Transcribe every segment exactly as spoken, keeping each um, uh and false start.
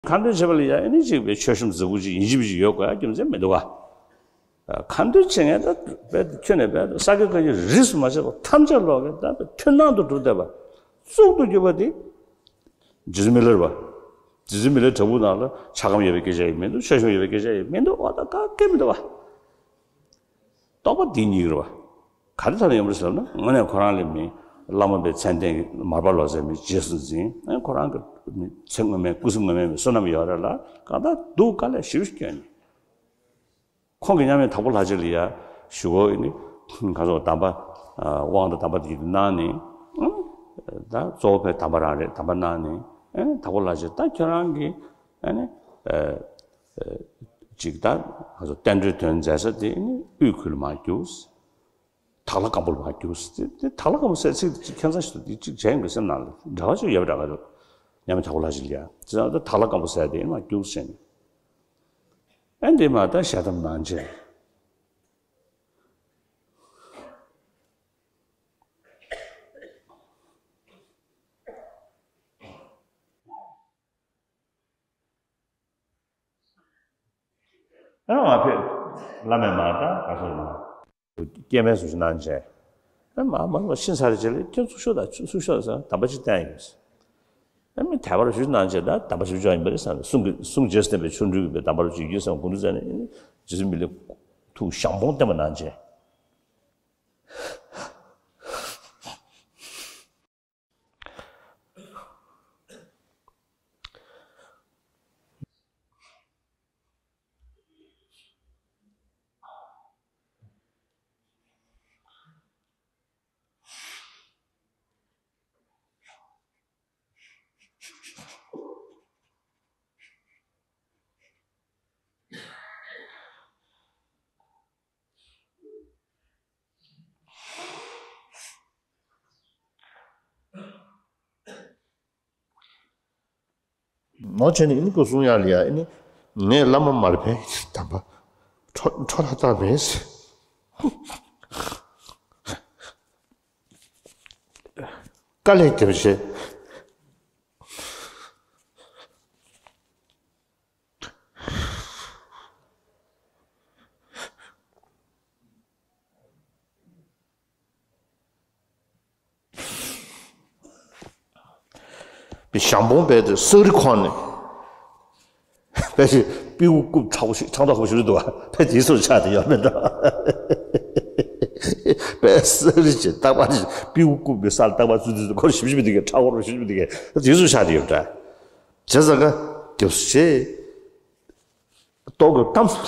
ཁ་འདོན་བྱེད་པ་ལ་ཡང་ཨ་ནི་ཅིག་པའི་མཆོད་གཤོམ་རྫིག་པོ་ཅིག་ཡིན་གཅིག་མིན་གཅིག་ཡོད་དགོས་ཡ་རྒྱུ་མཚན་མི་འདུག་ག། ཁ་འདོན་བྱེད་མཁན་ད་རྦད་ཁྱོན་ནས་རྦད་ས་དགེ་བཀའ་རྙིང་རིས་སུ་མ་ཆད་པ་ཐམས་ཅད་ལོག་གི་ད་མཐུན་སྣང་དུ་གྲུབ་བསྡད་པ། གཙུག་ཏུ་གྱུར་པ་དེ་རྗེ་བཙུན་མི་ལའི་རེད་པ། རྗེ་བཙུན་མི་ལའི་བྲག་ཕུག་ནང་ལ་ཆགས་སྐོམ་ཡོད་པའི་སྐད་ཆ་ཡང་མི་འདུག་མཆོད་གཤོམ་ཡོད་པའི་སྐད་ཆ་ཡང་མི་འདུག་འོ་ད་ག་གེ་མི་འདུག་པ། རྟོགས་པ་འདི་གཉིས་རེད་པ། ག་རེ་ཐོག་ནས་ཡོང་བ་རེད་ཟེར་ན་དངོས་གནས་ཁོ་རང་ལ་མི་བླ་མ་པའི་མཚན་ལྡན་མར་པ་ལོ་ཙཱ་མི་རྗེས་སུ་འཛིན་ཨ་ཁོ་རང་གི་མི་ཚེ་སྔོན་མའི་སྐུ་གཟུགས་སྔོན་མའི་མི་བསོད་ནམས་ཡོད་རེད་ལ་གང་ལྟར་སྡུག་དཀའ་ལས་ཞེ་པོ་ཞིག་བསྐྱོན་ནས། ཁོང་གིས་མཉམ་མེད་དྭགས་པོ་ལྷ་རྗེ་ལ་ཡ་ཞུ་གོ་ནི་ག་ཚོད་གདམས་པ་དབང་དང་གདམས་པ་དེ་གནང་ནས་ད་གཙོ་བོ་ཕའི་གདམས་པ་རང་རེད། གདམས་པ་གནང་ནས་དྭགས་པོ་ལྷ་རྗེ་ད་ཁྱོད་རང་གིས་ཨ་ནི་ཅིག་ད་ག་ཚོད་བསྟན་འགྲོའི་དོན་མཛད་ས་དེ་ནི་དབུས་ཁུལ་ལ་མར་རྒྱུགས། དྭགས་ལྷ་སྒམ་པོ་ལ་མར་རྒྱུགས། དེ་དྭགས་ལྷ་སྒམ་པོ་ཟེར་ཚིག་དེ་ཁྱད་མཚར་ཞིག་འདུག་དེ་གཅིག་གཞན་གྱི་སེམས་ནང་ལ་འདྲ་བ་ཅིག་ཡོད་པ་འདྲ་ག་རེད། མཉམ་མེད་དྭགས་པོ་ལྷ་རྗེ་ལ་ཡ་ཅི་ད་དྭགས་ལྷ་སྒམ་པོ་ཟེར་དེ་མར་རྒྱུགས་བྱས་ནས། ཨ་འདི་མ་ད་ཞལ་གདམས་གནང་བྱས། ཨ་མ་ཕེབས། བླ་མས་མ་ད་ག་སོང་ན། སྐྱེ་དམན་སུ་ཞིག་གནང་བྱས། ཨ་མ་མ་མ་ཤི་ཚར་རེ་བྱས་ལ་ཁྱོད་ཚུར་ཤོག་དང་ཚུར་ཤོག་ཟེར་དམ་པ་ཅིག་བསྟན་ཡོད། ཨ་མི་དད་པ་རུ་ཞུ་གནང་བྱས་ད་དམ་པ་ཞུ་ཆོག་ཡིན་པ་རེད་བསམ་ནས་གསུང་གི་གསུང་རྗེས་སུ་བསྟན་པའི་ཆོ་འཕྲུལ་གྱི་དམ་པ་རུ་ཅིག་ཡོད་བསམ་དགོངས་འདུག་ཟེར་ནས་རྗེ་བཙུན་མི་ལའི་ཐུགས་ཞང་པོ་བསྟན་པ་གནང་བྱས། ནོར་བྱས་ནས་ཨ་ནི་སྐུ་གསུང་ཡག་ལ་ཡ་ཨ་ནི་ངས་བླ་མ་མར་ཕན་གྱི་དམ་པ་འཕྲོ་འཕྲོ་ལ་བཏང་མེད་ཟེར། དཀའ་ལས་བརྒྱབ་བྱས། པའི་ཞང་པོ་བས་དེ་སག་རི་ཁོང་ནས་པའི་ཞིག་པིའུ་རྐུབ་ཁྲག་པོ་ཞིག་ཁྲག་མདོག་ཁ་པོ་ཞིག་རེད་འདུག་པ་པའི་དེའི་སོར་ཆགས་དེ་ཡོད་མེད་འདྲ། པའི་སག་རི་ཅན་རྟག་པར་ཞིག་པིའུ་རྐུབ་པའི་སར་རྟག་པར་ཚུད་ཚུད་དུ་ཁོར་ཞིབ་ཞིབ་འདི་གའི་ཁྲག་འཁོར་ཞིབ་ཞིབ་འདི་གའི་དེའི་སོར་ཆགས་དེ་ཡོད་འདྲ། བྱས་ཙང་ཀ་རྒྱབ་སུ་བྱས། ཏོག་གི་གཏམ་སུ་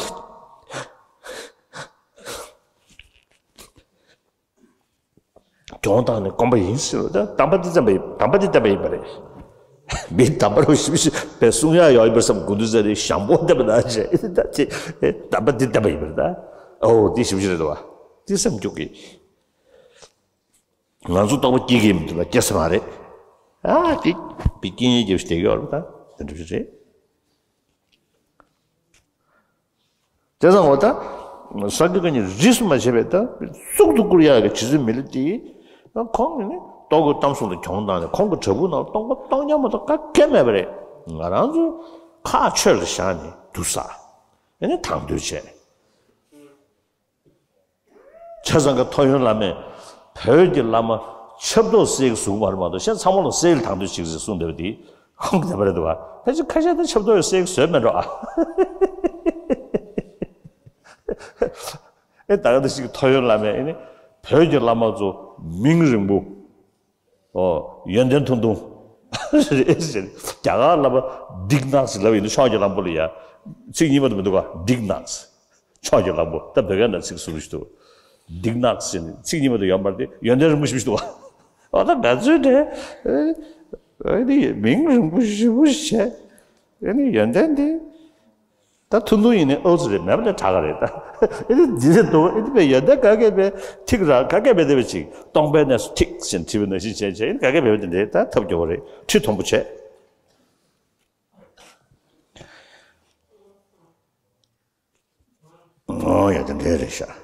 གྱོང་བཏང་ནས་སྐོམ་པ་ཡིན་ཟེར་བ་ད་དམ་པ་འདི་བསྟན་པ་ཡིན་དམ་པ་འདི་བསྟན་པ་ཡིན་པ་རེད། མི་དམ་པ་རུ་ཞིབ་ཞིབ་པའི་གསུང་ཡག་ཡོད་ཡིན་པར་བསམ་དགོངས་འདུག་ཟེར་ནས་ཞང་པོ་བསྟན་པ་ན་བྱས་ད་ཅེ་དམ་པ་འདི་བསྟན་པ་ཡིན་པ་རེད་ད། ཨོ་འདི་ཞིབ་ཞིབ་རེད་འདུག་པ་འདི་སེམས་སྐྱོ་གི། ང་ཚོ་རྟོགས་པ་སྐྱེ་གི་མི་འདུག་ལ་སྐྱེ་ས་མ་རེད། ཨ་ཏིག་པི་ཀིན་ཡེ་རྒྱབ་ཤི་དེ་གི་ཨོར་ད་དེ་འདྲ་རེད། དེ་ཙང་འོ་ད་ས་དགེ་བཀའ་རྙིང་རིས་སུ་མ་ཆད་པའི་ད་གཙུག་ཏུ་བཀུར་ཡག་གི་རྗེ་བཙུན་མི་ལ་དེ་ཁོང་གི་ནི་རྟོག་གེའི་གཏམ་གསུང་དུ་གྱོང་བཏང་ནས་ཁོང་གི་བྲག་ཕུག་ནང་སྟོང་པ་སྟོང་རྐྱང་མ་གཏོགས་ག་གེ་མེད་པ་རེད། ང་རང་ཚོ་ཁ་ཆོས་ལ་བཞག་ནས་འདུག་ས་ཨེ་ནི་དང་དོད་བྱས། ཆ་ཚང་གི་ཐོ་ཡོན་བླ་མས་བོད་ཀྱི་བླ་མ་ཆབ་ཏོག་སེལ་གྱི་བཟུང་བར་མ་གཏོགས་གཞན་ཚང་མ་ལ་སེལ་དང་དུ་ཞིག་ཟེར་གསུངས་བསྡད་པ་དེ་ཁོང་གི་བསྡད་པ་རེད་འདུག་བ། ཕལ་ཆེར་ཁ་ཤས་དེ་ཆབ་ཏོག་ཡོད་སེལ་གྱི་བཟོས་མེད་འགྲོ་ཨ། ཨེ་ད་ག་དེ་ཞིག་ཐོ་ཡོན་བླ་མས་ཨེ་ནི་བོད་ཀྱི་བླ་མ་ཚོ་མིང་རིང་པོ། ཨོ། ཡོན་ཏན་ཐུང་ཐུང་། རེད་ཟེར། རྒྱ་གར་ལབ་པ་ཌིག་ནག་ཟེར་ལབ་ཡིན་ན་ཕྱོགས་ཀྱི་གླང་པོ་ལ་ཡ། ཚིག་གཉིས་མ་གཏོགས་མི་འདུག་ག་ཌིག་ནག་ཕྱོགས་ཀྱི་གླང་པོ་ད་བོད་སྐད་ནང་ཚིག་ཟུར་ཞིག་འདུག་ཌིག་ནག་ཟེར་ནས་ཚིག་གཉིས་མ་གཏོགས་ཡོད་མ་རེད་དེ་ཡོན་ཏན་རིང་པོ་ཞིག་འདུག་ག་ཨོ་ད་ང་ཚོའི་གྲས། ཨ་ནི་མིང་རིང་པོ་ཞེ་པོ་བྱས། ཨ་ནི་ཡོན་ཏན་དེ། ད་ཐུང་ཐུང་ཡིན་ནའི་ཨོ་ཙི་རེད་མེད་པ་ལས་དྲག་ག་རེད་ད། ཨེ་ནི་འདི་རེད་འདུག་ཨེ་ནི་པའི་ཡོན་ཏན་ག་གེ་པའི་ཐིག་ར་ག་གེ་པའི་དེ་བས་ཅིག་སྟོང་པའི་གནས་སུ་ཐིག་ཟེར་བྲིས་པའི་ནང་བཞིན་བྱས་བྱས་ཨེ་ནི་ག་གེ་པའི་དེ་འདྲས་ད་ཐབས་སྐྱོ་བོ་རེད་ཁྲི་མཐོན་པོ་བྱས། ཨོ་ཡ་དེ་འདྲས་རེད་ཤག